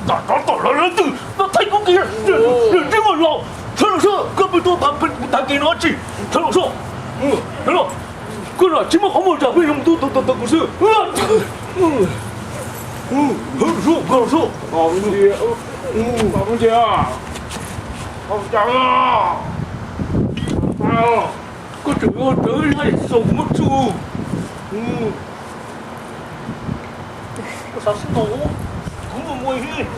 Tam rov tom lawv leej twg no thaij kuv kev, nws tsis muaj los. Sawv los soj, koj pw tuaj tham kev no tsis, sawv los soj. Koj los tsis muaj qhov muag tsam peb zoo tu tu tu kuv xwb. Koj tseem yuav rawv ib laj xaus kuv muab tsuj. Koj xav sib ntaus, kuv muaj muaj ib